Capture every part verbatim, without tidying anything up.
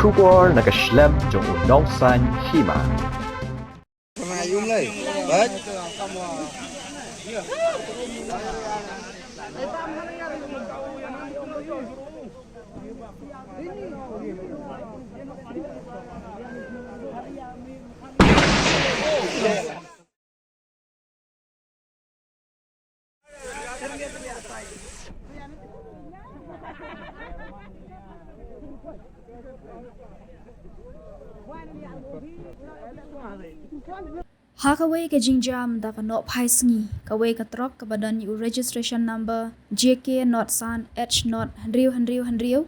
Khubor na ka shlem jong u nongsan hima. Ha kawei ka jingjia mynta ka nohphai sngi, kawei ka trok kaba don ïa u registration number J K not san H not hynriew hynriew hynriew,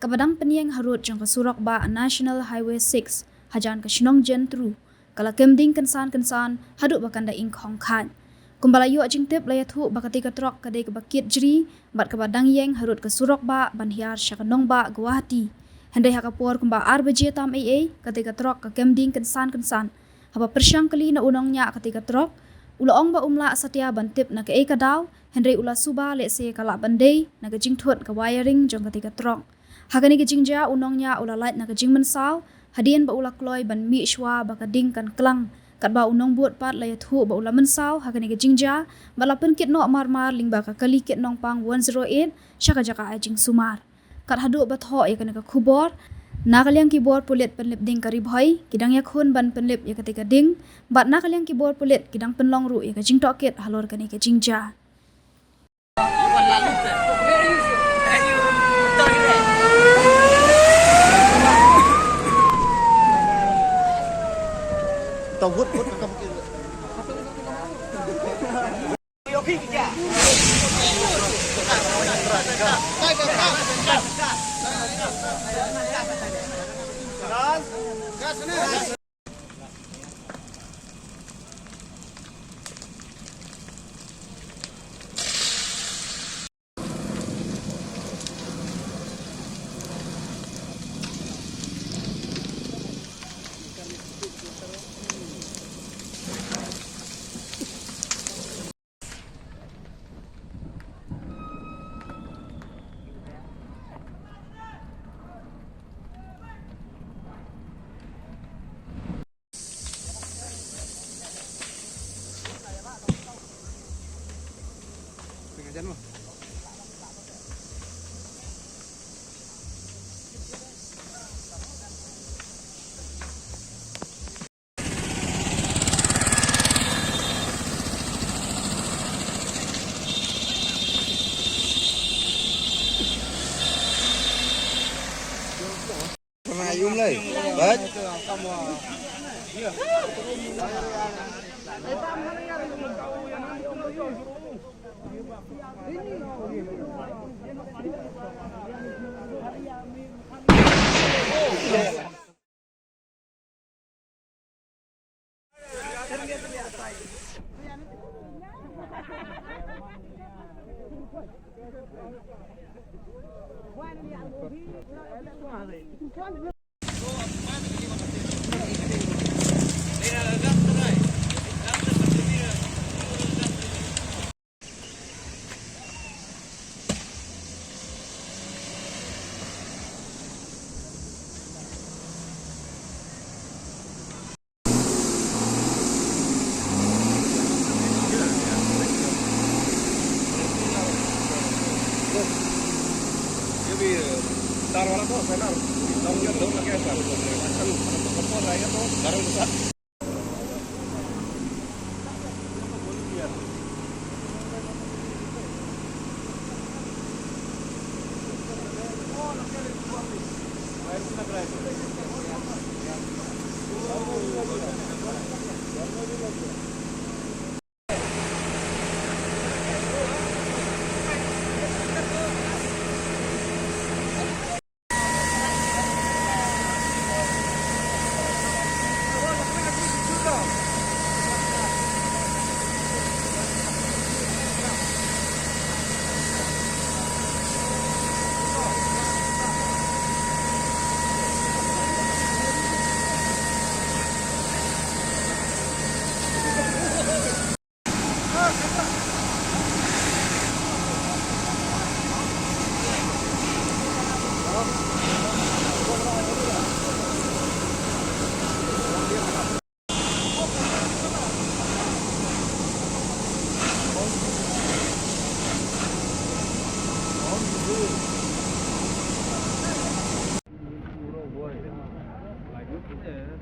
kaba dang pynïeng harud jong ka surok bah National Highway six, hajan ka shnong Jentru, ka la kem ding kynsan kynsan haduh ba kan da ingkhong khat. Kumba la ïoh jingtip la ïathuh ba katei ka trok ka dei kaba kit jri bad kaba dang ïeng harud ka surok bah ban hiar sha ka nongbah Guwahati. Hynrei ha ka por kumba ar baje tam ei ei, katei ka trok ka kem ding kynsan kynsan. Haba pyrshang kylli na u nongñiah katei ka trok, u la ong ba um lah satia ban tip na kaei ka daw, hynrei u la suba lehse ka lah ban dei na ka jingthut ka wiring jong katei ka trok. Ha kane ka jingjia u nongñiah u la lait na ka jingmynsaw, hadien ba u la kloi ban mih shuwa ba ka ding kan klang, katba u nongbud pat la ïathuh ba u la mynsaw ha kane ka jingjia, bad la pynkit noh mar mar lyngba ka kali kit nongpang one zero eight sha ka jaka ai jingsumar. Kat haduh ba thoh ïa kane ka khubor, na ka liang ki bor pulit pynlip ding ka Ri Bhoi ki dang ïakhun ban pynlip ïa katei ka ding, bad na ka liang ki bor pulit ki dang pynlong ruh ïa ka jingtohkit halor kane ka jingjia.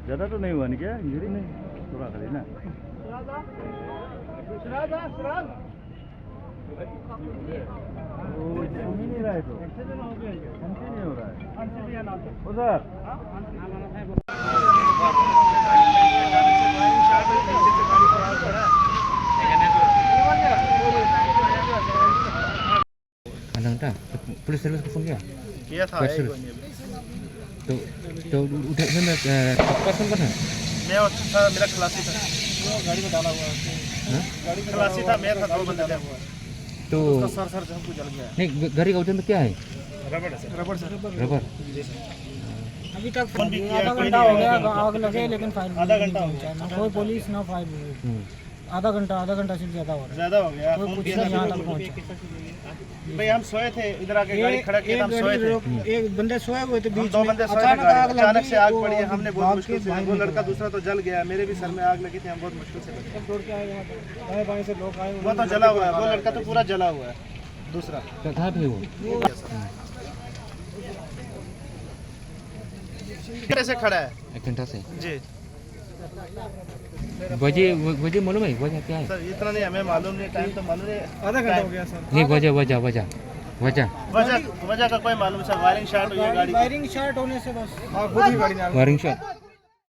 ज़्यादा तो नहीं हुआ ना क्या इंजरी? नहीं, थोड़ा खाली ना। वो घूम ही नहीं रहा है तो। हमसे नहीं हो रहा है। ओ सर। आधा घंटा? तो पुलिस सर्विस को फोन किया? किया था, फायर सर्विस। तो, तो उठे थे ना, अ, पर्सन कौन है? मैं और था, मेरा खलासी था। गाड़ी में डाला हुआ है। हाँ? गाड़ी में खलासी था, मैं था, दो बंदे थे। तो उसका सर, सर हमको जल गया है। नहीं, ग-, गाड़ी का वजन में क्या है? रबड़ है सर। रबड़ सर। रबड़? जी सर। अभी तक फोन भी किया, आधा घंटा हो गया, आग लगे, लेकिन फायर आधा घंटा हो गया। ना कोई पुलिस, ना फायर ब्रिगेड। हम्म। आधा घंटा, आधा घंटा से ज्यादा हो रहा है। ज्यादा हो गया, कोई फोन कुछ किया नहीं, था। यहाँ तक पहुँचा। भाई, हम सोए थे, इधर आके गाड़ी खड़ा किया था, हम सोए थे। एक बंदे सोए हुए थे हम बीच दो में, बंदे सोए थे, अचानक गाड़ी, आग लगी, अचानक से आग पड़ी है, हमने बहुत मुश्किल से, वो लड़का दूसरा तो जल गया, मेरे भी सर में आग लगी थी, हम बहुत मुश्किल से बचे। सब दौड़ के आए यहाँ पर, दाएं बाएं से लोग आए, वो तो जला हुआ है, वो लड़का तो पूरा जला हुआ है, दूसरा। कहाँ थे वो? कैसे खड़ा है? एक घंटा से। जी। वजह, वजह मालूम है? वजह क्या है? सर, इतना नहीं, हमें मालूम नहीं, टाइम तो मालूम नहीं। आधा घंटा हो गया सर। नहीं, वजह, वजह, वजह, वजह। वजह, वजह का कोई मालूम सर, वायरिंग शॉर्ट हुई है गाड़ी की। वायरिंग शॉर्ट होने से बस। हाँ, खुद ही गाड़ी वायरिंग शॉर्ट।